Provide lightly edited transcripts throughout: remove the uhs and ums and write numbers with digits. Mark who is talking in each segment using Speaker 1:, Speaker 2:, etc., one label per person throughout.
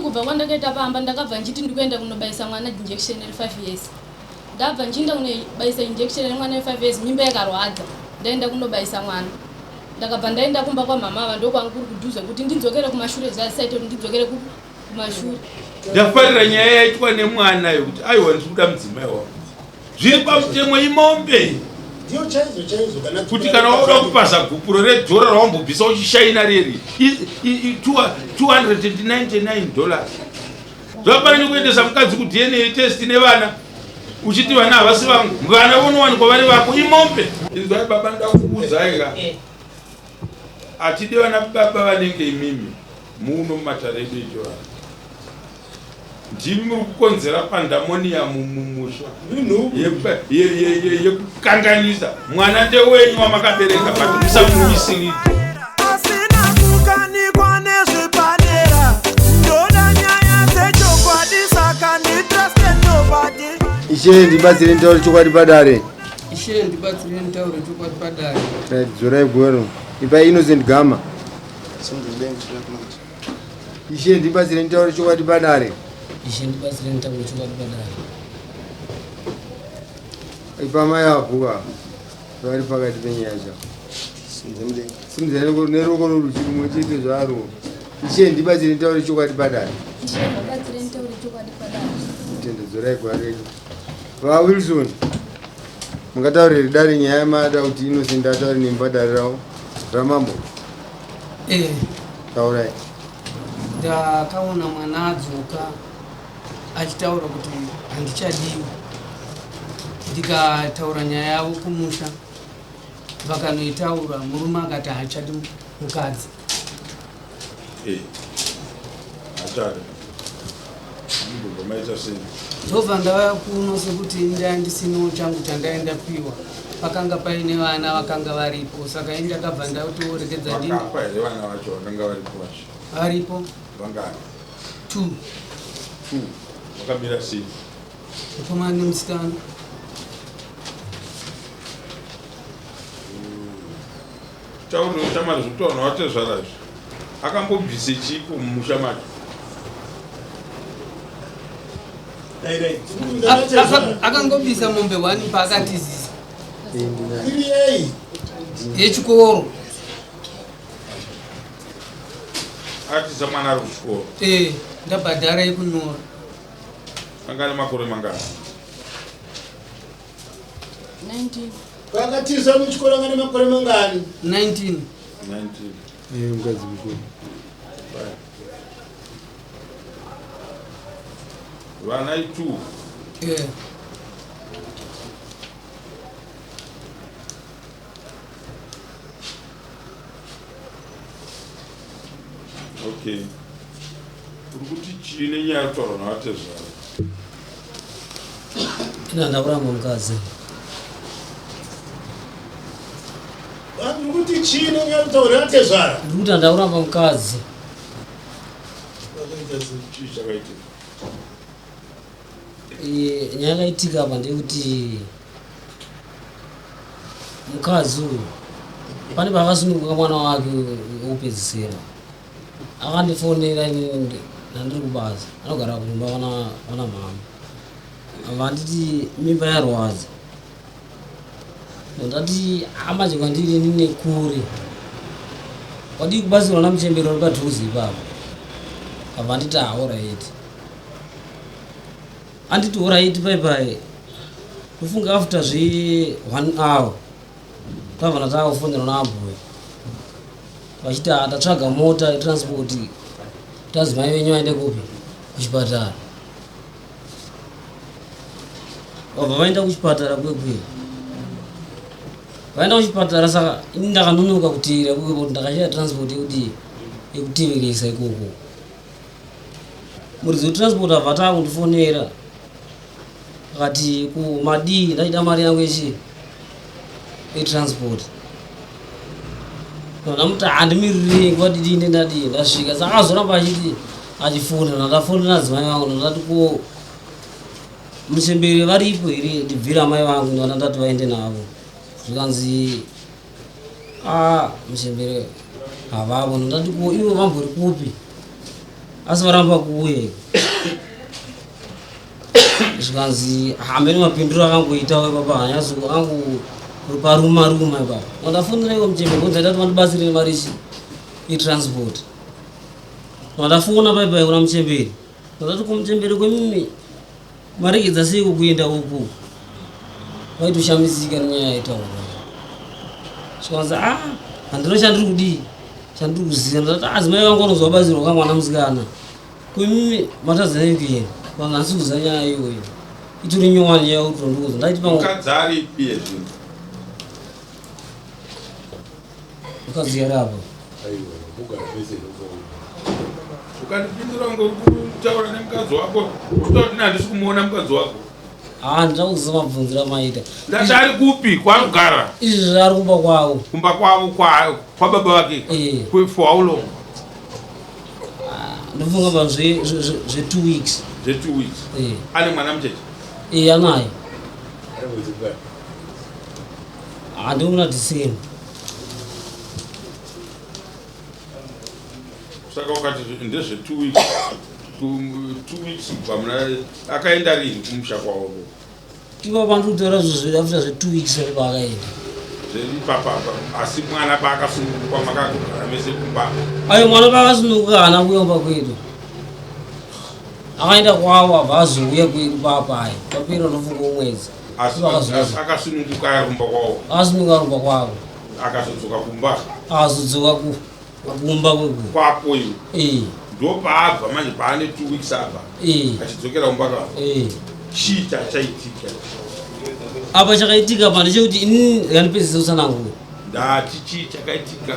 Speaker 1: kubva kwandakaita pamba ndakabva ndichiti ndikuenda kunobayisa mwana injection re 5 years. Ndabva ndichienda kunobayisa injection remwana we 5 years mimba yakarwadza. Ndaenda kunobayisa mwana. Ndakabva ndaenda kumba kwamama ava ndokwangu kuri kudhuze kuti ndidzokere kumashure zvasaite kuti ndidzokere kumashure.
Speaker 2: Ndafarira nyaya yaitwa nemwana yekuti aiwa ndiri kuda mudzimai wangu. Zviri pamutemo imombe.
Speaker 3: Ndiyo chaizvo chaizvo kana
Speaker 2: kuti kana wauda kupaza gupuro redhora rawambobvisa uchishaina reri 299 dollars zvafanira kuendesa mukadzi kuDNA test nevana uchiti vana havasi vangu vana vonowanikwa vari vako imombe. Inzwai baba ndakuudzai ka hatidi vana baba vanenge imimi muno mumatare edu echivanhu. Ndimi muri kukonzera pandamonium mumusha yekukanganisa mwana ndewenyu wamakabereka but musamumisilidhe.
Speaker 4: Asina kukanikwa nezvepadera ndoda nyaya dzechokwadi saka nditruste nobody.
Speaker 5: Ishe ndibatsire nditaure chokwadi padare.
Speaker 6: Ishe ndibatsire nditaure chokwadi padare.
Speaker 5: Right, dzorai gwero. Ipai Innocent Gama. Ishe ndibatsire nditaure chokwadi padare.
Speaker 6: Ishe ndibatsire nditaure chokwadi padare.
Speaker 5: Ipa mai apo vari pakati penyaya chavo. Simudzai neruoko rworudyi rumwe chete zvaro. Ishe ndibatsire nditaure chokwadi padare.
Speaker 1: Ishe ndibatsire nditaure chokwadi padare.
Speaker 5: Tende dzorai gwaro redu. Va Wilson mungataurire dare nyaya yamada kuti Innocent ataure nemi padare ravo ramambo.
Speaker 6: Eh.
Speaker 5: Taurai.
Speaker 6: Ndakaona mwana adzoka achitaura kuti handichadiwi, ndikataura nyaya yavo kumusha, vakanoitaura, murume akati haachadi mukadzi.
Speaker 2: Eh, hachadi. Ndobva maita sei?
Speaker 6: Ndobva ndauya kuno sekuti ndaya ndisinawo changu chandaenda piwa, pakanga paine vana vakanga varipo, saka ini ndakabva ndatorekedza ndini.
Speaker 2: Vakafa here vana vacho vakanga varipo vacho?
Speaker 6: Varipo.
Speaker 2: Vangani?
Speaker 6: 2.
Speaker 2: 2. Vakamira sei?
Speaker 6: Mukomana nemusikana.
Speaker 2: Tauro shamwari zvekutaura navatezvara izvi. Akambobvise chiiko mumusha make?
Speaker 6: Akangobvisa mombe 1 paakatizisa. Yechikoro.
Speaker 2: Atiza mwana ari kuchikoro.
Speaker 6: Eh, ndabhadhara yekunyora.
Speaker 2: Anga ane makore mangani?
Speaker 1: 19.
Speaker 3: Vakatiza muchikoro anga nemakore mangani?
Speaker 6: 19.
Speaker 2: 19.
Speaker 5: Eh, mukadzi mukuru.
Speaker 2: Vana itu.
Speaker 6: Eh.
Speaker 2: Okay. Uri kuti chii nenyaya yekutaurwa navatezvara?
Speaker 7: Ina ndakuramba mukadzi.
Speaker 3: Uri kuti chii nenyaya yekutaurwa navatezvara?
Speaker 7: Ndiri kuti handakuramba mukadzi.
Speaker 2: Chii chakaitika?
Speaker 7: Nyaya yakaitika apa ndeyekuti mukadzi uyu pane paakasununguka mwana wake wekupedzisira akandifonera inini ndandiri kubasa, anogara kumba kwana mama, vanditi mimba yarwadza. Ndati amanje kwandiri inini kure, wadii kubatsirwa namuchembere uri padhuze ipapo. Avanditi aoraiti, anditi oraiti paipai. Ndofunga after zve 1 hour tabva ndatakufonera naambuya vachiti tatsvaga mota yetransport tazi mai venyu vaende kupi kuchipatara. Vabva vaenda kuchipatara kwekwe, vaenda kuchipatara. Saka ini ndakanonoka kuteera kwekwe kuti ndakashaya transport yekuti yekuteveresa ikoko. Muridzi wetransport abva taakundifonera akati kumadii ndaida mari yangu yechi yetransport. Ndamuti handimiriri nguva didi ndendadii ndasvika. Saka akazoramba achiti achifonera, ndafonera adzimai vangu ndati ko muchembere varipo here ndibvira amai vangu ndana ndati vaende navo. Zvikanzi a muchembere havavo. Ndati ko ivo vambori kupi? Asi varamba kuuya. Zvikanzi hamene mapinduro akangoitawo ipapa hanyazi angu paruma ruma ipapa. Wandafonera iwo muchembere kunzi ndati vandibatsire nemari ichi yetransport. Wandafona paipai kuna muchembere. Ndati kumuchembere kwemimi maregedza seiko kuenda uku. Vaitoshamisika nenyaya yaitaura. Zvikanzi ah handina chandiri kudii chandiri kuziva. Ndati adzimai vangu vanonzwa batsirwa kamwana musikana. Kuimimi matadza nei kuenda? Vanhu handisi kuziva nyaya iyoyo. Itori nyowani nyaya yekuti tondiudza. Ndaiti pamwe
Speaker 2: Mukadzi aripi yezvinhu?
Speaker 7: Mukadzi yari apa.
Speaker 2: Ukandipindura kunge uri kutaura nemukadzi wako, utaura kuti handisi kumuona mukadzi wako.
Speaker 7: Ah, ndinoda kuziva mabvunziro amaita.
Speaker 2: Ndati ari kupi kwaanogara?
Speaker 7: Izvi zvaari kumba kwavo.
Speaker 2: Kumba kwavo kwa kwababa vake.
Speaker 7: Eh.
Speaker 2: For how long?
Speaker 7: Ndofunga pa zve zve 2 weeks.
Speaker 2: Zve 2 weeks.
Speaker 7: Eh.
Speaker 2: Ane mwana mucheche?
Speaker 7: Eh, anaye. Ah, ndimuna December.
Speaker 2: Saka ukati ndezve 2 weeks. 2 weeks kubva muna akaenda rini kumusha kwavo?
Speaker 7: Ivo vanhu kutaura zvezve after zve 2 weeks vari paakaenda.
Speaker 2: Ipapa asi mwana paakasunungukwa makagara mese kumba.
Speaker 7: Ayo mwana paakasununguka haana kuuya kumba kwedu. Akaenda kwavo abva azouya kwedu paapaya. Papera ndofunga mwedzi.
Speaker 2: Asi akasununguka ari kumba kwavo.
Speaker 7: Akasununguka ari kumba kwavo.
Speaker 2: Akazodzoka kumba.
Speaker 7: Akazodzoka ku kumba kweku.
Speaker 2: Kwako iwe.
Speaker 7: Eh.
Speaker 2: Ndopaabva manje paane 2 weeks apa.
Speaker 7: Eh.
Speaker 2: Achidzokera kumba kwavo.
Speaker 7: Eh.
Speaker 2: Chii chachaitika?
Speaker 7: Apa chakaitika apa ndechekuti inini ndikandipedzisa kutsanangura.
Speaker 2: Ndati chii chakaitika?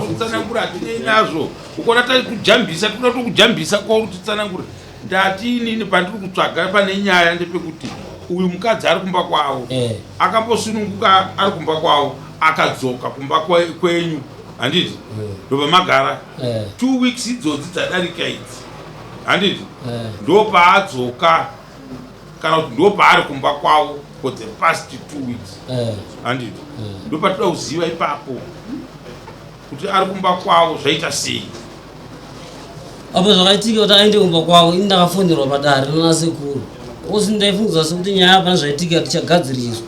Speaker 2: Kutsanangura hatinei nazvo. Ukaona tari kujambisa tinoda tokujambisa kwauri kutitsanangura. Ndati inini pandiri kutsvaga pane nyaya ndepekuti uyu mukadzi ari kumba kwavo.
Speaker 7: Eh.
Speaker 2: Akambosununguka ari kumba kwavo akadzoka kumba kwenyu handiti ndobva magara 2 weeks idzodzi dzadarika idzi handiti ndopaadzoka kana kuti ndopaari kumba kwavo for the past 2 weeks handiti ndopatoda kuziva ipapo kuti ari kumba kwavo zvaita sei.
Speaker 7: Apo zvakaitika kuti aende kumba kwavo ini ndakafonerwa padare nana sekuru osi ndaifungidza sekuti nyaya pane zvaitika tichagadziriswa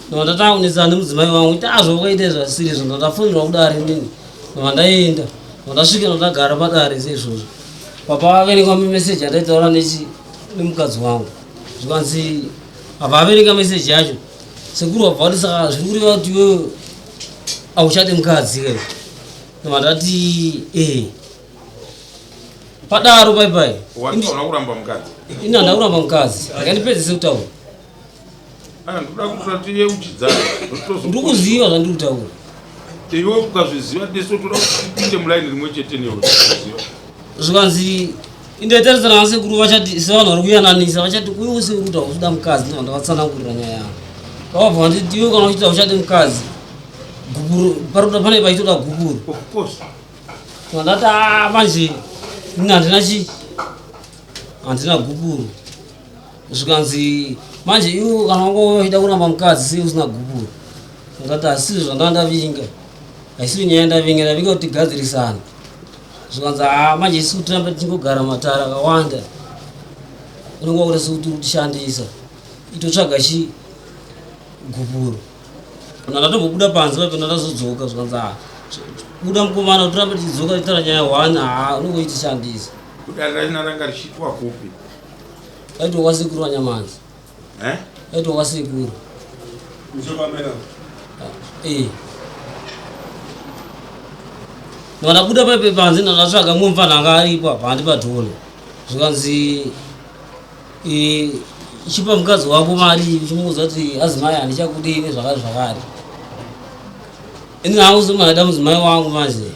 Speaker 7: ndobva ndatanga kunetsana nemudzimai wangu kuti azvo wakaita zvasiri izvo ndobva ndafonerwa kudare inini ndobva ndaenda ndobva ndasvika ndobva ndagara padare seizvozvo papa vaverenga meseji andaitaura nemukadzi wangu zvikanzi abva averenga meseji yacho sekuru vabva vati saka zviri kureva kuti iwewe auchade mukadzi kai ndobva ndati ee padaro pai pai
Speaker 2: wati hauna kuramba mukadzi
Speaker 7: ini handina kuramba mukadzi akandipedzise kutaura
Speaker 2: ndoda kuti tiyeuchidzane
Speaker 7: ndiri kuziva zvandiri kutaura
Speaker 2: iwe ukazviziva tisu toda kuti tipinde mulaini rimwe chete newe uziva
Speaker 7: zvikanzi indoitarisana nasekuru vachati sevanhu vari kuyananisa vachati uye sekuru kuti hauchida mukadzi ndobva ndavatsanangurira nyaya yangu vavabva vanditi iwe kana uchiti hauchadi mukadzi gupuro parikuda pane pachitoda gupuro
Speaker 2: of course
Speaker 7: ndati ah manje ini handina chi handina gupuro zvikanzi manje iwe kana wanga uchida kuramba mukadzi sei usina gupuro ndati asizvo zvandanga ndavinga haisiri nyaya ndavinga ndavinga kuti tigadzirisane zvikanzi haa manje isi kuti tirambe tichingogara matare akawanda unenge wakuita sekuti uri kutishandisa itotsvaga chi gupuro ndatombobuda panze papo ndazodzoka zvikanzi haa buda mukomana kuti tirambe tichidzoka tichitaura nyaya one haa unenge uchitishandisa
Speaker 2: kudare rachina ranga richiitwa kupi
Speaker 7: aitwa kwasekuru vanyamanzi
Speaker 2: eh?
Speaker 7: aitwa kwasekuru eh. Ndakabuda paipe panze ndakatsvaga mumwe mufana anga aripo apa handipadhona zvikanzi eh, chipa mukadzi wako mari uchimuudza kuti azimai handichakudei nezvakati zvakati ini hangu semunhu mudzimai wangu manje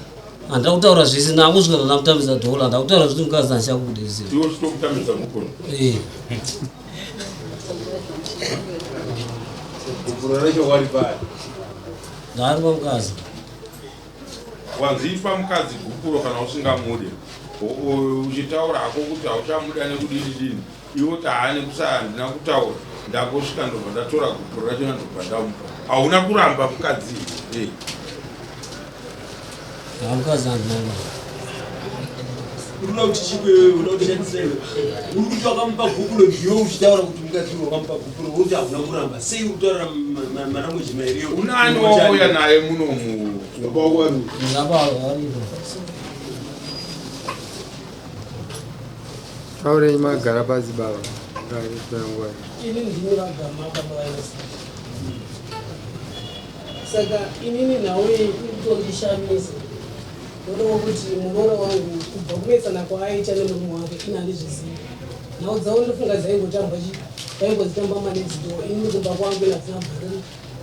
Speaker 7: handida kutaura zvese ndakusvika ndandamutambidza dhola ndakutaura zvekuti mukadzi handichakudei
Speaker 2: iwe uchitokutambidza mukono
Speaker 7: eh. Ndaari pamukadzi
Speaker 2: wanzi ipa mukadzi gupuro kana usingamude uchitaura hako kuti hauchamuda nekudini dini iwe kuti haa nekusa handina kutaura ndangosvika ndobva ndatora gupuro rachona ndobva ndamupa hauna kuramba mukadzi
Speaker 7: mukadzi handina kuramba.
Speaker 8: Urikuda kuti chikwewe uda kutishandisa iwe. Uri kuti wakamupa gupuro ndiwe uchitaura kuti mukadzi uyu wakamupa gupuro wokuti hauna kuramba. Sei uri kutaura malanguage mairi iwo?
Speaker 2: Unani wauya naye munomu?
Speaker 5: Taurei magara pasi baba. Ngariswa nguva.
Speaker 6: Ini ndini vagama baba vainesi. Saka inini nhau iyi kutondishamisa. Ndoda kuti muroora wangu kubva kunetsana kwaaita nemurume wake ini handizvizivi. Nhau dzavo ndofunga dzaingotambwa chi vaingodzitamba manext door ini kumba kwangu ini hadzina bvuri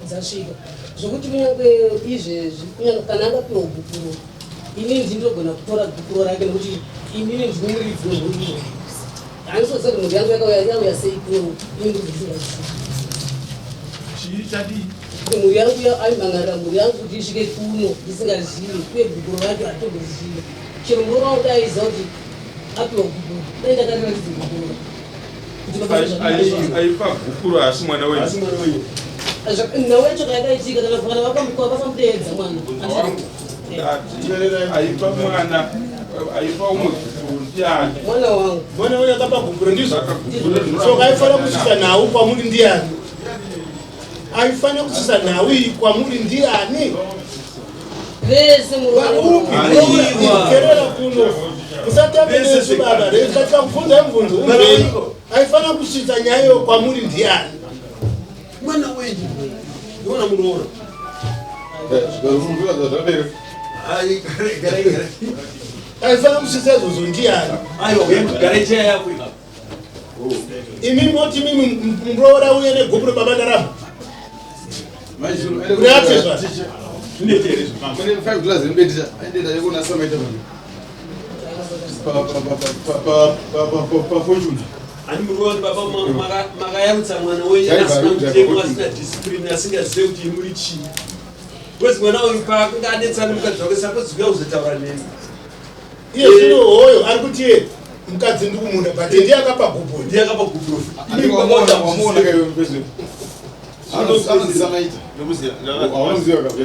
Speaker 6: dzasvika. Zvekuti kunyange izvezvi kunyange kana angapiwa gupuro inini ndini ndogona kutora gupuro rake nekuti inini ndini muridzi wemhuri iyoyo. Handisoziva kuti mhuri yangu yakauya yauya sei kuno ini ndikuziva.
Speaker 2: Chii chadii?
Speaker 6: Mhuri yangu aimhangarira mhuri yangu kuti isvike kuno ndisingazivi uye gupuro racho hatitombozivi. Chero muroora wangu dai aiziva kuti apiwa gupuro dai ndakariratidza gupuro. Kuti baba zvakanaka.
Speaker 2: Aipa gupuro asi mwana wenyu.
Speaker 8: Asi mwana wenyu.
Speaker 6: Nhau yacho yakaitika kana kana vakamuka vakamudeedza mwana.
Speaker 2: Wangu. Ndati aipa mwana aipa umwe gupuro ndiani?
Speaker 6: Mwana wangu.
Speaker 3: Mwana wenyu akapa gupuro ndizvo.
Speaker 2: Saka gupuro
Speaker 3: So aifanira kusvitsa nhau kwamuri ndiani? Aifanira kusvitsa nhau iyi kwamuri ndiani?
Speaker 6: Vese muroora.
Speaker 3: Upi? Kerera kuno. Musatambe nesu baba. Katika kubvunza mubvunzo umvei. Aifanira kusvitsa nyaya iyo kwamuri ndiani?
Speaker 8: Mwana wenyu. Ndiona muroora. Ai, garai garai.
Speaker 3: Aifanira kusvitsa izvozvo ndiani?
Speaker 8: Aiwa, garai cheya yako ipapo.
Speaker 3: Imi moti mimi muroora uye negupuro baba ndaramba. Kurati zva.
Speaker 5: Mune 5 dollars rinobetisa aendenda yekuona samaita pafortune.
Speaker 8: Ani muroora kuti baba makayarutsa mwana wenyu
Speaker 5: Driver,
Speaker 8: asina
Speaker 5: driver,
Speaker 8: mutemo,
Speaker 5: kuti-
Speaker 8: asina discipline, asingazive kuti muri chii. Because mwana uyu paakanga anetsana nemukadzi wake suppose kuuya kuzotaura neni.
Speaker 3: Iye zvino hoyo ari kuti iye mukadzi ndikumunda but ndiye akapa gupuro.
Speaker 8: Ndiye akapa gupuro.
Speaker 5: Wamuona kaiwe president. Anonzi Samaita. Haunoziva kabva.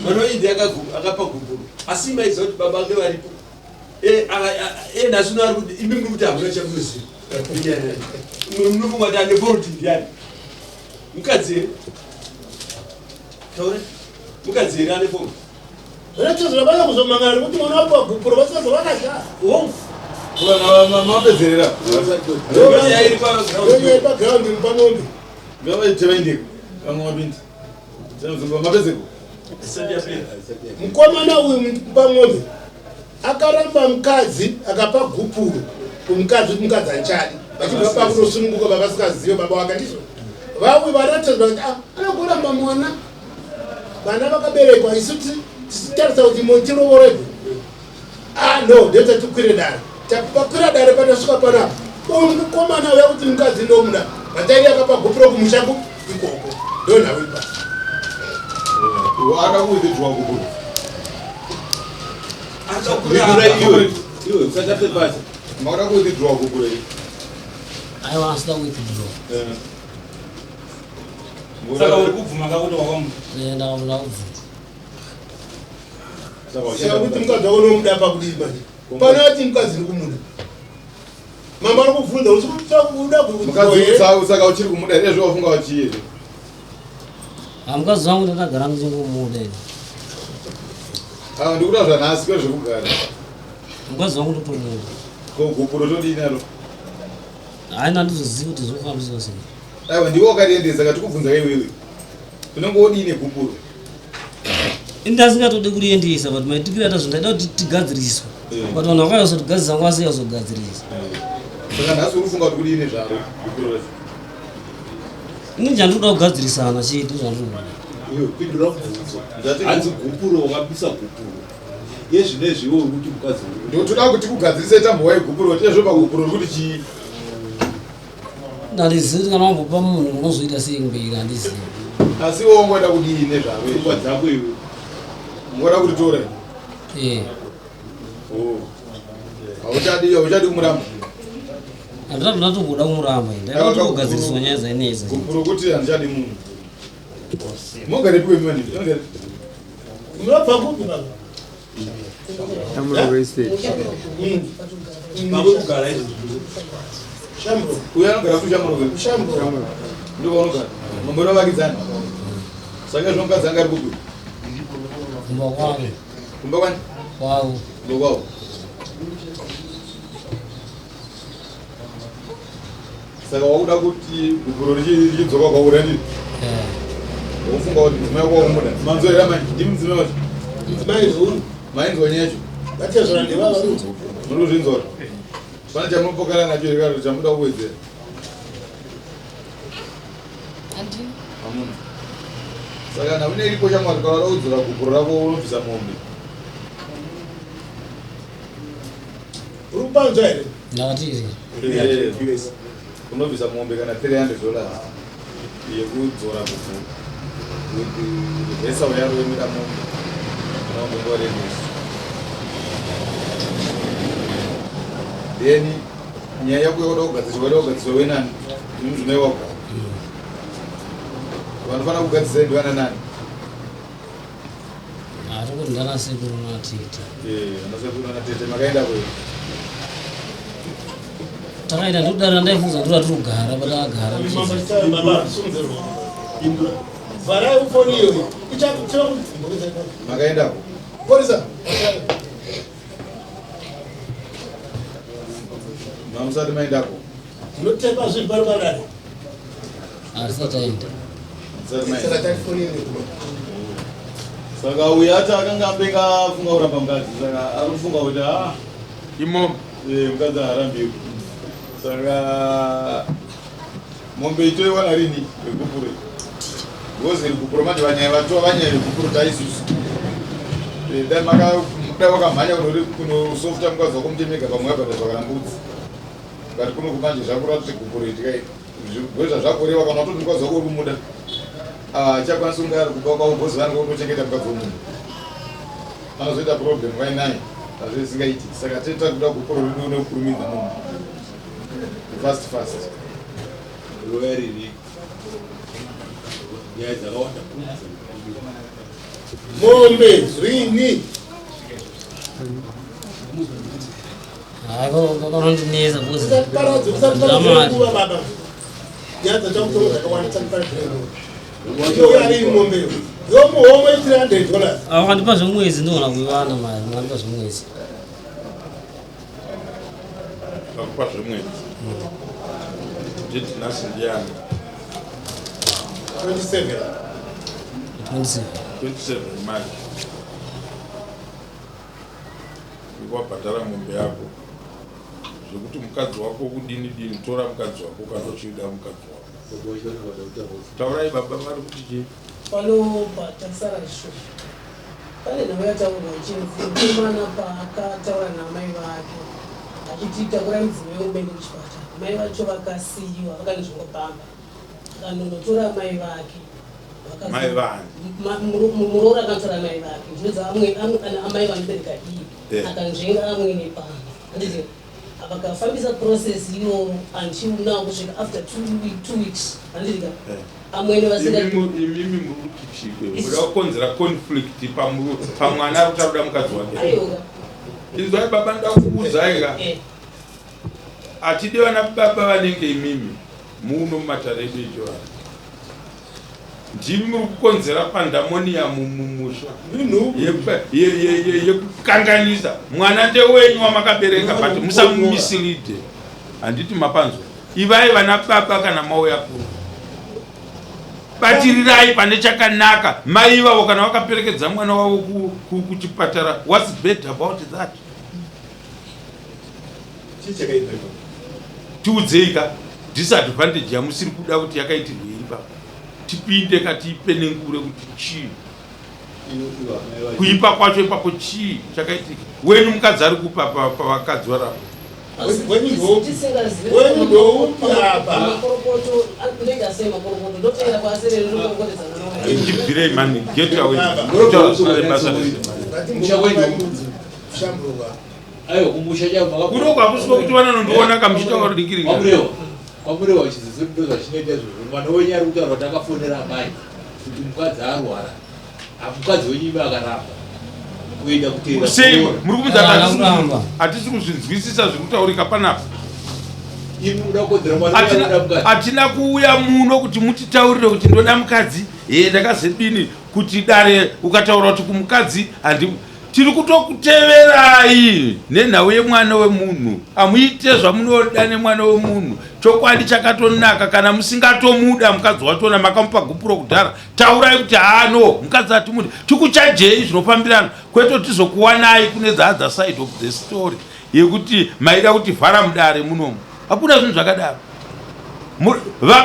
Speaker 8: Mwana wenyu ndiye akapa gupuro. Asi maiziva kuti baba vake varipo. Nhasi uno ari kuti imi muri kuti hamuna chamunoziva. Munofunga kuti ane fault ndiani? Mukadzi here? Taura. Mukadzi here ane fault?
Speaker 3: Zvinoita zvabaya kuzomangana nekuti mwana wapiwa gupuro vasingazo vakadya.
Speaker 8: Hongu.
Speaker 5: Mapedzerera.
Speaker 8: Nyaya iri paground.
Speaker 3: Nyaya iri paground pamombe.
Speaker 5: Ngavaite vaendeko. Vamwe vapinde. Mapedzeko.
Speaker 8: Isati yapera.
Speaker 3: Mukomana uyu pamombe akaramba mukadzi akapa gupuro kumukadzi kuti mukadzi handichadi. Vachibva pakunosununguka baba vasingazive baba wake ndizvo. Vauyi varatidzwa kuti ah, anogoramba mwana. Vana vakaberekwa isu tichitarisa kuti tirovorerwe. Ah no, ndeta tikwire dare. Takwira dare patasvika panapa. Uyu mukomana uya kuti mukadzi ndomuda. Batairi akapa gupuro kumusha ikoko. Ndonhau ipa.
Speaker 5: Akakuwithdraw gupuro.
Speaker 8: Iwe, iwe, usatape pasi.
Speaker 5: Makada kuwithdraw gupuro iri.
Speaker 7: Aiwa asida withdraw.
Speaker 9: Saka uri kubvuma kakuti wakamuda.
Speaker 7: Ndakabvuma.
Speaker 3: Saka kuti mukadzi wako unomuda pakudii manje? Pano ati mukadzi uri kumuda. Mama ari kubvunza usi kuda
Speaker 5: Mukadzi saka uchiri kumuda here zvawafunga wachii here?
Speaker 7: Mukadzi wangu ndakagara ndichingomuda ini.
Speaker 5: Ah, ndikuda zvanhasi kwete zvekugara.
Speaker 7: Mukadzi wangu ndotomuda.
Speaker 5: Ko gupuro todii naro?
Speaker 7: Hayi handizozivi kuti zvofambiswa sei.
Speaker 5: Aiwa ndiwe wakariendesa katikubvunza iwewe. Unenge wodii negupuro?
Speaker 7: Ini ndasingatodi kuriendesa but maitikiro atazvo ndaida kuti tigadziriswe. But vanhu vakauya kuzotigadzirisa nguva sei kuzogadzirisa.
Speaker 5: Saka nhasi uri kufunga kuti kudii nezvaro gupuro racho?
Speaker 7: Ini chandinoda kugadzirisana chete zvandinoda.
Speaker 8: Iwe pindura mubvunzo. Hanzi gupuro wakabisa gupuro. Yezvinezvi iwe uri kuti mukadzi uri.
Speaker 5: Ndotoda kuti kugadzirise tambo waigupuro tezvo pagupuro uri kuti chii?
Speaker 7: Handizivi kuti kana wambopa munhu unozoita sei kumberi handizivi.
Speaker 5: Asi iwe wangoda kudii nezvaro?
Speaker 8: Pfungwa dzako iwe.
Speaker 5: Ungoda kuritora?
Speaker 7: Eh.
Speaker 5: Oh. Hauchadi kumuramba?
Speaker 7: Handina ndatomboda kumuramba ini. Ndaida kuti kugadziriswa nyaya dzainetsa.
Speaker 5: Gupuro kuti handichadi munhu. Mogarepi kwemi manje? Mogare.
Speaker 3: Munobva kupi baba?
Speaker 5: Shamrock Estate.
Speaker 8: Makugara izvo.
Speaker 10: Uyo anogara kuShamrock.
Speaker 3: Shamrock.
Speaker 10: Ndipo vanogara. Mambo vavakidzani. Saka izvo mukadzi anga ari kupi?
Speaker 7: Kumba kwavo.
Speaker 10: Kumba kwani?
Speaker 7: Kwavo.
Speaker 10: Kumba kwavo. Saka wakuda kuti gupuro richidzoka kwauri handiti? Wofunga kuti mudzimai wako wamuda. Manzwa here amai? Ndimi mudzimai wacho?
Speaker 3: Mudzimai zvouri.
Speaker 10: Mainzwa nyaya yacho?
Speaker 3: Vatezvara ndevava.
Speaker 10: Muri kuzvinzwa? Pane chamunopokana nacho here kana kuti chamunoda kuwedzera?
Speaker 1: Handina.
Speaker 10: Hamuna. Saka kana une iripo shamwari kana uda kudzora gupuro rako unobvisa mombe.
Speaker 3: Uri kupanzwa here?
Speaker 7: Ndakati
Speaker 10: Eh, unobvisa mombe kana $300 yekudzora gupuro. With reversal yaro yemira mombe. Kana umbongwarendesa. Then nyaya yako yakuda kugadziswa waida kugadziswa wenani nemudzimai wako. Vanofanira kugadzisa ndivana nani?
Speaker 7: Ari kuti ndana sekuru natete.
Speaker 10: Eh, ana sekuru natete makaenda kwe.
Speaker 7: Takaenda ndikudara ndaifunza ndura tiri kugara patakagara.
Speaker 3: Baba, sunzerwa. Vharai foni iyoyo. Ichakutora
Speaker 10: Makaendako.
Speaker 3: Polisa.
Speaker 10: Mamusati maendako.
Speaker 3: Ndinotepa zvinhu pari padare.
Speaker 7: Hatisati taenda.
Speaker 10: Musati maenda.
Speaker 3: Saka tati foni iyoyo.
Speaker 10: Saka uyu ati akanga ambenga afunga kuramba mukadzi saka ari kufunga kuti a
Speaker 2: imomo
Speaker 10: mukadzi haarambiwi. Saka mombe itoiwana rini yegupuro iyi? Because gupuro manje vanyaya vatova vanyaya yegupuro taisusu. Dai dai wakamhanya kunosofta mukadzi wako mutemega pamwe wabhadhazwa kana mbudzi. But kuno kumanje zvakura kuti gupuro iri tikai zvigwezva zvakurewa kana watoti mukadzi wako uri kumuda. Achakwanisa kunge ari kumba kwavo because vanenge votochengeta mukadzi wemunhu. Anozoita problem vainaye hazvo isingaiti. Saka teta kuda gupuro redu nekukurumidza munhu. Fast fast.
Speaker 8: Roya riri. Nyaya dzakawanda.
Speaker 3: Mombe rini.
Speaker 7: Hayi vanondinetsa because
Speaker 3: Usatiparadze, usatiparadze nguva baba. Nyaya dzachakutonga dzakawanda usatiparadze nguva. Iyo ari mombe iyo. Yomuhomwe $300.
Speaker 7: Vakandipa zvemwedzi ndoona kuivana mari vakandipa zvemwedzi.
Speaker 2: Vakupa zvemwedzi. Date nhasi ndiani?
Speaker 3: 27.
Speaker 7: 27.
Speaker 2: 27 March. Wabhadhara mombe yako. Zvekuti mukadzi wako kudini dini tora mukadzi wako kana uchida mukadzi wako. Taurai baba vari kuti chii?
Speaker 6: Pano patasara sho pane nhau yataurwa ichinzi mukomana paakataura namai vake achiti takurai mudzimai wemuende kuchipatara, mai vacho vakasiyiwa vakanzvingwa pamba, akanonotora mai vake.
Speaker 2: Mai vani?
Speaker 6: Muroora akanotora mai vake, ndinodza amai vanobereka iye akanzvenga amwene pamba, handiti? Vakafambisa process iyoyo until now kusvika after 2 weeks, handiti ka? Amwene vasinga
Speaker 2: Imimi muri kuti chikwe muda kukonzera conflict pamwana ari kuti arikuda mukadzi wake.
Speaker 6: Aiwa.
Speaker 2: Izwai baba, ndoda kukuudzai ka, hatidi vana baba vanenge imimi muno mumatare edu echivanhu. Ndimi muri kukonzera pandemonium mumusha yekukanganisa. Mwana ndewenyu wamakabereka, but musamumislead, handiti? Mapanzwa? Ivai vana baba, kana mauya kuno batirirai pane chakanaka. Mai ivavo kana vakaperekedza mwana wavo kuchipatara, what's bad about that?
Speaker 8: Chii chakaipa ipapo?
Speaker 2: Tiudzei ka disadvantage yamusiri kuda kuti yakaitirwei ipapo, tipinde ka tiipenengure kuti chii kuipa kwacho ipapo, chii chakaitika. Wenyu mukadzi ari kupa pavakadzi varapo?
Speaker 6: Tisingazivi.
Speaker 3: Wenyu ndoupi apa?
Speaker 6: Makorokoto ndoita sei? Makorokoto ndotoenda kwaserere ndokorokotedza mwana wangu.
Speaker 2: Tibvirei mani, get away. Kutaura zvisina rebasa rese.
Speaker 3: Shamburuka.
Speaker 8: Aiwa, kumusha chavo.
Speaker 2: Kuno hakusiko kuti vanonondiona kamuchitaura dikiringa.
Speaker 8: Kwamurewa, kwamurewa chizizo ndo zvachinoita izvozvo. Mwana wenyu ari kutaura kuti akafonera amai kuti mukadzi arwara. Mukadzi wenyu ime akaramba. Kuenda kuteera
Speaker 2: Sei
Speaker 8: kuroora.
Speaker 2: muri kubvunza
Speaker 7: Ah,
Speaker 2: kuti
Speaker 7: kuramba.
Speaker 2: hatisi kuzvinzwisisa zviri kutaurika panapa?
Speaker 8: Imi muda kukodzera mwana uya
Speaker 2: Hatina-
Speaker 8: muda mukadzi.
Speaker 2: Hatina kuuya muno kuti mutitaurire kuti ndoda mukadzi, ye ndakazedini, kuti dare ukataura kuti kumukadzi handi. Tiri kutokuteverai nenhau yemwana wemunhu. Amuite zvamunoda nemwana wemunhu. Chokwadi chakatonaka, kana musingatomuda mukadzi wachona, makamupa gupuro kudhara, taurai kuti haano mukadzi atimudi, tikuchajei zvinofambirana, kwete tizokuwanai kune the other side of the story yekuti maida kuti vhara mudare munomu. Hakuna zvinhu zvakadaro.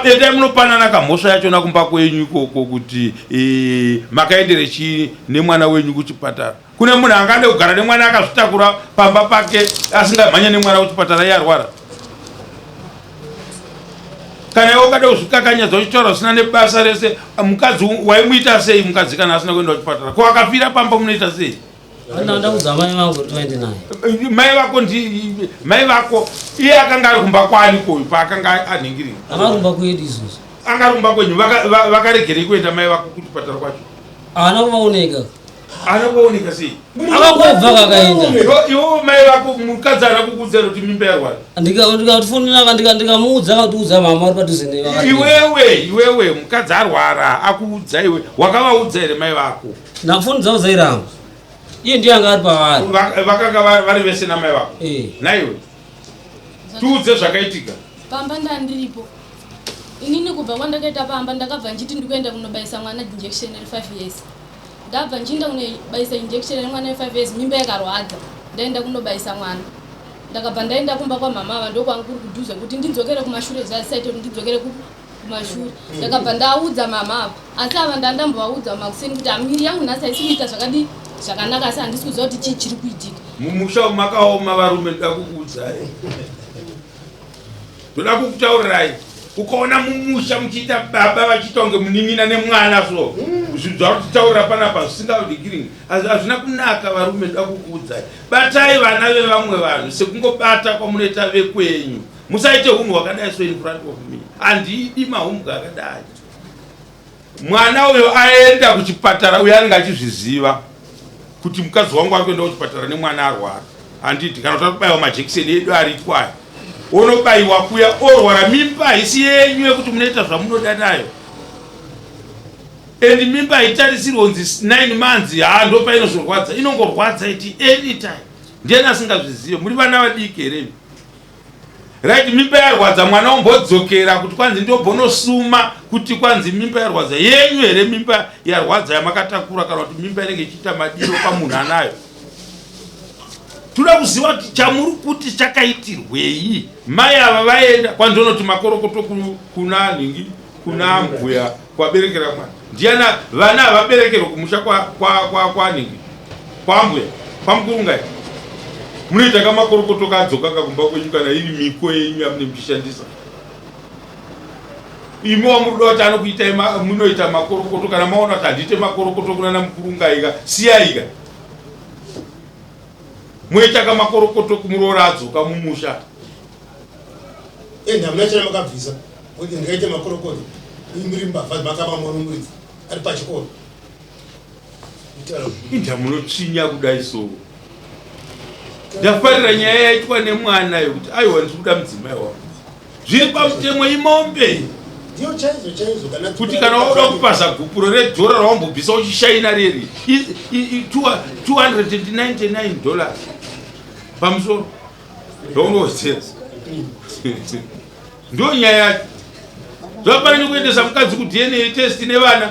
Speaker 2: Endai munopanana kamhosva yachona kumba kwenyu ikoko kuti makaendere chii nemwana wenyu kuchipatara. Kune munhu angade kugara nemwana akazvitakura pamba pake asingamhanye nemwana kuchipatara iye arwara? Kana iwe ungade kuzvikakanyadza uchitaura zvisina nebasa rese, mukadzi waimuita sei mukadzi kana asina kuenda kuchipatara? Ko akafira pamba munoita sei?
Speaker 7: Ndaudza mai vangu kuti vaende naye.
Speaker 2: Mai vako ndi mai vako. Iye akanga ari kumba kwani koyu paakanga anhingirira?
Speaker 7: Akarumba kwedu izvozvo.
Speaker 2: Anga ari kumba kwenyu. Vakaregerei kuenda mai vako kuchipatara kwacho?
Speaker 7: Haana kuvaoneka.
Speaker 2: Haana kuvaoneka sei?
Speaker 7: Akangobva kakaenda.
Speaker 2: Iwo mai vako, mukadzi haana kukuudza kuti mimba yarwara?
Speaker 7: Ndikatifonera, ndikamuudza, akatiudza mama vari padhuze newe.
Speaker 2: Iwewe mukadzi arwara akuudza iwe, wakavaudza here mai vako?
Speaker 7: Nafoni dzavo dzairamba, iye ndiye anga ari pavari.
Speaker 2: Vakanga vari vese namai vako?
Speaker 7: Eh.
Speaker 2: Naiwe tiudze zvakaitika.
Speaker 1: Pamba ndandiripo inini. Kubva kwandakaita pamba, ndakabva nchiti ndikuenda kunobayisa mwana injection re5 years. Ndabva nchienda kunobayisa injection remwana we5 years, mimba yakarwadza. Ndaenda kunobayisa mwana, ndakabva ndaenda kumba kwamama ava, ndokwangu kuri kudhuze. Kuti ndidzokere kumashure, zvazisaite kuti ndidzokere kumashure. Ndakabva ndaudza mama ava, asi ava ndandambovaudza makuseni kuti amiri yangu nhasi haisi kuita zvakadi zvakanaka, asi handisi kuziva kuti chii chiri kuitika.
Speaker 2: Mumusha umu makaoma varume, ndoda kukuudzai, ndoda kukutaurirai. Ukaona mumusha muchiita baba vachiita kunge munin'ina nemwana, so zvinhu zvauri panapa zvisingadikiri, hazvina kunaka. Varume, ndoda kukuudzai, batai vana vevamwe vanhu sekungobata kwamunoita vekwenyu. Musaite unhu hwakadai so in front of me. Handidi mahumbwe akadai. Mwana uyo aenda kuchipatara uyo anenge achizviziva kuti mukadzi wangu ari kuenda kuchipatara nemwana arwara, handiti? Kana kuti akubayiwa majekiseni edu ariko aya, onobayiwa kuya, orwara. Mimba haisi yenyu yekuti munoita zvamunoda nayo, and mimba haitarisirwe kunzi 9 months, ha, ndo painozorwadza. Inongorwadza iti anytime. Ndiani asingazvizive? Muri vana vadiki here? Right, mimba yarwadza, mwana ombodzokera kuti kwanzi ndobhonosuma kuti kwanzi mimba yarwadza. Yenyu here mimba yarwadza yamakatakura, kana kuti mimba inenge ichiita madiro pamunhu anayo? Toda kuziva kuti chamuri kuti chakaitirwei. Mai ava vaenda kwandonoti makorokoto kuna nhingi, kuna mbuya kwaberekera mwana. Ndiana vana havaberekerwe kumusha kwanhingi, kwambuya, kwamukurungai? Munoita kamakorokoto kadzoka kakumba kwenyu kana iri miko yenyu yamune muchishandisa. Imi wamuruda kuti anokuitai munoita makorokoto, kana maona kuti handiite makorokoto kunana mukurungaika, siyaika. Moita kamakorokoto kumuroora adzoka mumusha.
Speaker 3: Ende hamuna chana makabvisa kuti ndingaite makorokoto. Muri mbavha, makaba mwana wemuridzi ari pachikoro.
Speaker 2: Inda munotsvinya kudai so. Ndafarira nyaya yaitwa nemwana yekuti aiwa, ndiri kuda mudzimai wangu zviri pamutemo, imombe.
Speaker 3: Ndiyo chaizvo chaizvo kana
Speaker 2: Kuti kana wauda kupaza gupuro redhora rawambobvisa uchishaina reri $299 pamusoro raunowedzera, ndo nyaya yacho. Zvafanira kuendesa mukadzi kuDNA test nevana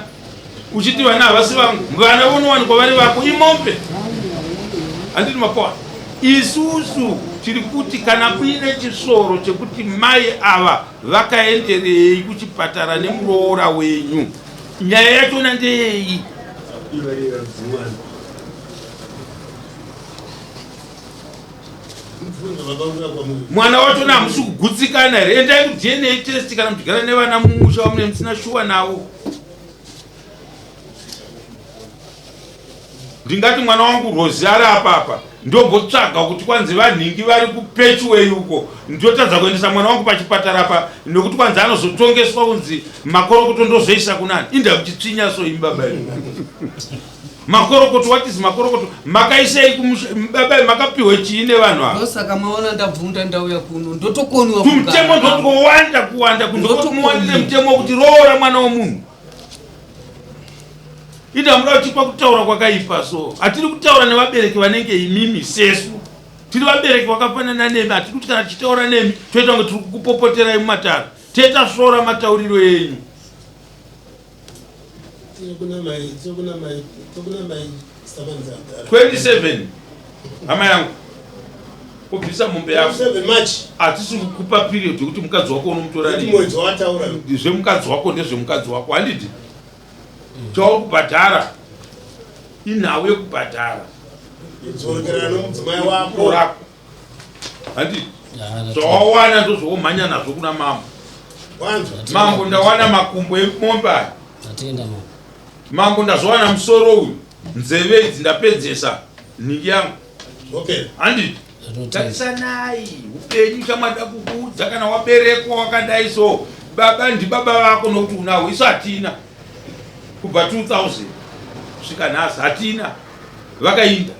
Speaker 2: uchiti vana havasi vangu. Vana vonowanikwa vari vako, imombe, handiti? Mapoa isusu tiri kuti kana kuine chisoro chekuti mai ava vakaenderei kuchipatara nemuroora wenyu, nyaya yachona ndeyei? Mwana wachona hamusi kugutsikana here? Endai kuDNA test kana muchigara nevana mumusha wamune musina shuwa navo. Ndingati mwana wangu Rosi ari apapa, ndombotsvaga kuti kwanzi vanhingi vari kupechiwei uko, ndotadza kuendesa mwana wangu pachipatara pa nekuti kwanzi anozotongeswa kunzi makorokoto ndozoisa kunani? Inda muchitsvinya so imi baba imi. Makorokoto, what is makorokoto? Makaisei kumusha baba makapiwe chii nevanhu ava?
Speaker 6: Ndosaka maona ndabvunda ndauya kuno ndotokoniwa
Speaker 2: Tumutemo ndotowanda kuwanda kundomuwandire mutemo wekuti roora mwana womunhu. Ida muda uchipa kutaura kwakaipa so. Hatiri kutaura nevabereki vanenge imimi sesu. Tiri vabereki vakafanana nemi hatiri kuti kana tichitaura nemi toita kunge tiri kukupopoterai mumatare. Teta svora matauriro enyu. 27 hama yangu kubvisa mombe yako hatisi kukupa period yekuti mukadzi wako unomutora zvemukadzi wako ndezvemukadzi wako handiti chauri kubhadhara inhau yekubhadhara rako handiti zvawawana ndozvowomhanya nazvo kuna mambo mambo ndawana makumbo emombe aya mambo ndazowana musoro uyu nzeve idzi ndapedzesa nhingi yangu handiti tarisanai upenyu chamada kukuudza kana waberekwa wakadai so baba ndibaba vako nokuti unawo isu hatina kubva 2000 kusvika nhasi hatina vakainda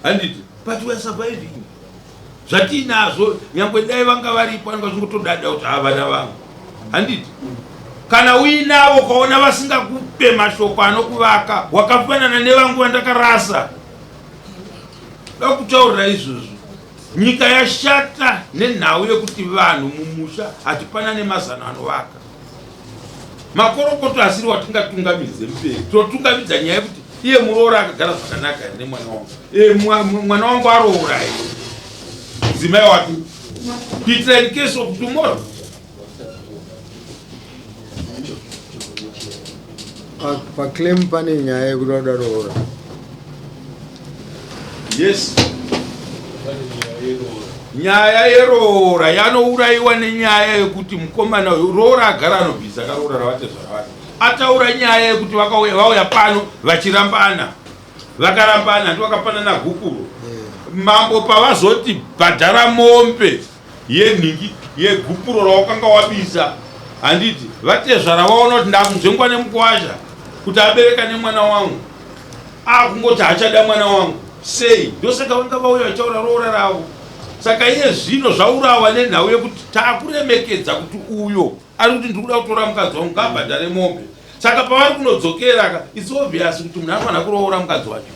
Speaker 2: handiti but we are surviving zvatiinazvo nyangwe dai vanga varipo vanenge vachingotodada kuti ha vana vangu handiti kana uinavo ukaona vasingakupe mashoko anokuvaka wakafanana nevangu vandakarasa da kutaurira izvozvo nyika yashata nenhau yekuti vanhu mumusha hatipanane mazano anovaka Makorokoto asiri watingatungamidze mberi. Totungamidza nyaya yekuti iye muroora akagara zvakanaka here nemwana wangu. E, mwana wangu aroora here mudzimai wake kuitira in case of tomorrow.
Speaker 5: Paclaim pane nyaya yekuti vanoda roora.
Speaker 2: Yes. Nyaya yeroora yanourayiwa nenyaya yekuti mukomana uyu roora agara anobvisa akaroora ravatezvara vake. Ataura nyaya yekuti vakauya vauya pano vachirambana. Vakarambana ndi vakapanana gupuro. Mambo pavazoti bhadhara mombe yenhingi yegupuro rawakanga wabisa handiti vatezvara vaona kuti ndakunzvengwa nemukwasha kuti abereka nemwana wangu akungoti hachada mwana wangu sei ndosaka vanga vauya vachitaura roora ravo saka iye zvino zvaurawa nenhau yekuti takuremekedza kuti uyo ari kuti ndiri kuda kutora mukadzi wangu ngaabhadhare mombe saka pavari kunodzokera ka its obvious kuti munhu anofanira kuroora mukadzi wacho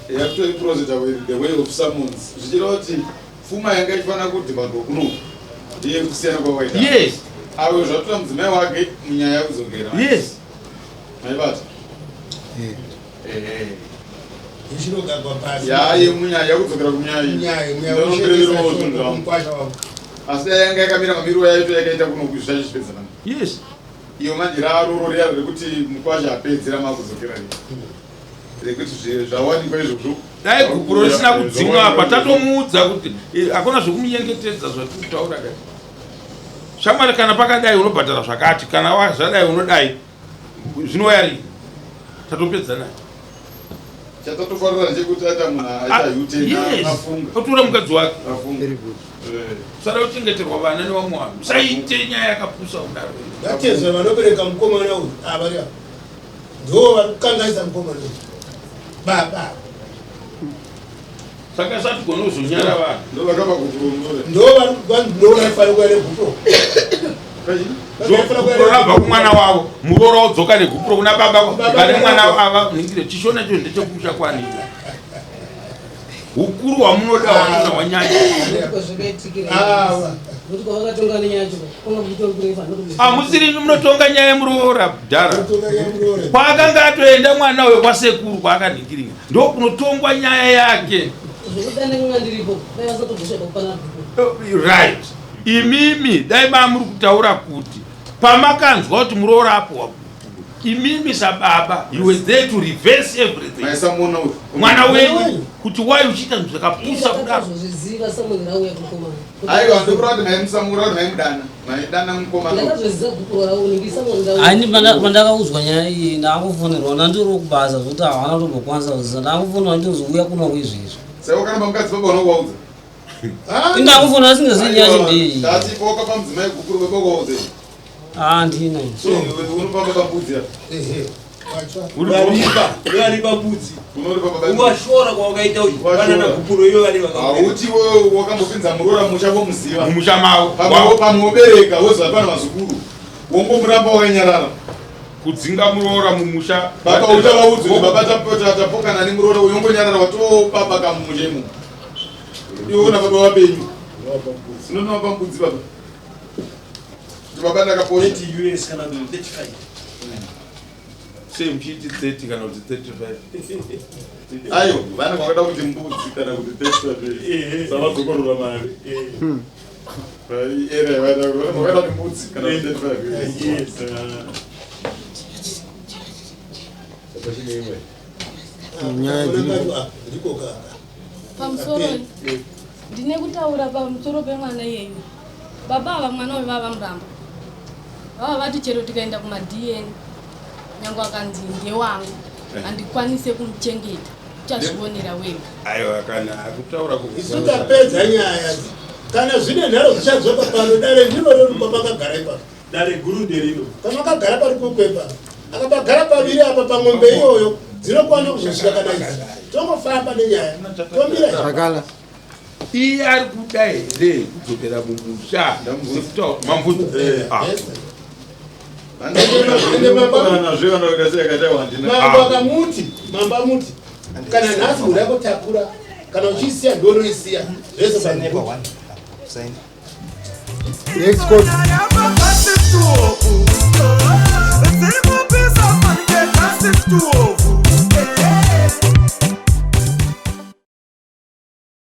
Speaker 10: the way of summons zvichireva kuti Pfuma yanga ichifanira kudhimandwa kuno ndiye kusiyana kwavaita.
Speaker 2: Yes.
Speaker 10: Awe zvatora mudzimai wake munyaya yekudzokera.
Speaker 2: Yes.
Speaker 10: Maibata.
Speaker 3: Eh. Ichinogagwa pasi.
Speaker 10: Ya yemunyaya yakudzokera kunyaya iyi.
Speaker 3: Nyaya yemunyaya
Speaker 10: Ndinopererawo zvinhu zvangu. Asi dai yanga yakamira mamiriro yaito yakaita kuno kuzvachipedzana.
Speaker 2: Yes.
Speaker 10: Iyo manje raroro riya rekuti mukwasha apedzera makudzokera riya. rekuti zvawanikwa izvozvo
Speaker 2: dai gupuro risina kudzimwa apa tatomuudza kuti eh, hakuna zvekumunyengetedza zvatiri kutaura kai shamwari kana pakadai unobhadhara zvakati kana zvadai unodai zvinouya rii tatopedza naye
Speaker 10: chatatofarira ndechekuti aita munhu aita ah,
Speaker 2: afunga otora mukadzi wake usada kuchengeterwa vana nevamwe vanhu usaite nyaya yakapusa kudaro
Speaker 3: vatezva vanobereka mukomana uyu avari ah, apa Ndivo vari kukangaisa mukomana uyu. Baba.
Speaker 2: Saka satigona kuzonyara vanhu.
Speaker 10: Ndo vakapa gupuro mutore.
Speaker 3: Ndo vari ndo vanofanira kuya negupuro.
Speaker 2: Gupuro rabva kumwana wavo, muroora wodzoka negupuro kuna baba vane mwana ava ningire chishona cho ndechekumusha kwani. Hukuru hwamunoda hwachona hwanyanya. Hamusiri munotonga nyaya yemuroora dhara. Kwaakanga atoenda mwana uyo kwasekuru kwaakanhingiringa ndokunotongwa nyaya yake. Right. Imimi dai mamuri kutaura kuti pamakanzwa kuti muroora apuwa imimi sababa you were there to reverse everything mwana wenyu kuti why uchiita zvinhu zvakapusa kudaro
Speaker 10: aiwa ndokura kuti maimusamura kuti maimudana maidana mukomana
Speaker 7: Ani pandakaudzwa nyaya iyi ndakufonerwa ndandiri kubasa zvekuti havana kutombokwanisa kuziva ndakufonerwa ndinozouya kuno kuizvezvi
Speaker 10: saka wakaramba mukadzi baba unokuvaudza
Speaker 7: indakufonera asingazivi nyaya yacho ndeiyi
Speaker 10: ndati wakapa mudzimai gukuru baba ukaudza
Speaker 7: handina
Speaker 10: so unofamba pambudzi apa
Speaker 3: Ehe.
Speaker 8: Varipa, varipa mbudzi. Uvashora kwawakaita uyu. Vanana gupuro iyo vari vaka.
Speaker 10: Hauti wewe wakambopinza muroora musha vomuziva.
Speaker 2: Mumusha mavo.
Speaker 10: Pamwe pamwe wobereka woziva pana vazukuru. Wongomuramba wakanyarara.
Speaker 2: Kudzinga muroora mumusha.
Speaker 10: Baba uchavaudza kuti baba tapota tapokana nemuroora uyu wongonyarara watobaba kamumusha imomo. Iwe una baba vapenyu. Unonovapa mbudzi baba. Kuti baba ndakaposha.
Speaker 8: 30 US kana kuti 35.
Speaker 2: Sei muchiiti 30 kana kuti 35?
Speaker 10: Ayo, vana vakada kuti mbudzi kana kuti 35. Savadzokorora mari. Era vana vakada kuti mbudzi kana kuti 35.
Speaker 8: Yes.
Speaker 5: Nyaya dziripo.
Speaker 3: Ndiko kaka.
Speaker 1: Pamusoro ndine kutaura pamusoro pemwana iyeyu. Baba ava mwana uyu vava muramba. Vava vati chero tikaenda kumaDN nyange akanzi ndewangu handikwanise kumuchengeta uchazvionera wega.
Speaker 2: Aiwa kana akutaura
Speaker 3: Isu tapedza nyaya. Kana zvine nharo zvichadzoka pano dare ndiro rero pamakagara ipapo.
Speaker 8: Dare guru nderino.
Speaker 3: Pamakagara pari kukwepa. Akapagara paviri apa pamombe iyoyo dzinokwana kuzosvika kana idzi. Tongofamba nenyaya. Tomira.
Speaker 5: Zvakala.
Speaker 2: Iye ari kuda here kudzokera mumusha? Sekutaura mambuzi. Ah.
Speaker 3: Mambo akamuti, mambo amuti. Kana nhasi mhuri yako takura, kana uchiisiya ndonoisiya. Zvese
Speaker 5: Next court.
Speaker 4: Nyaya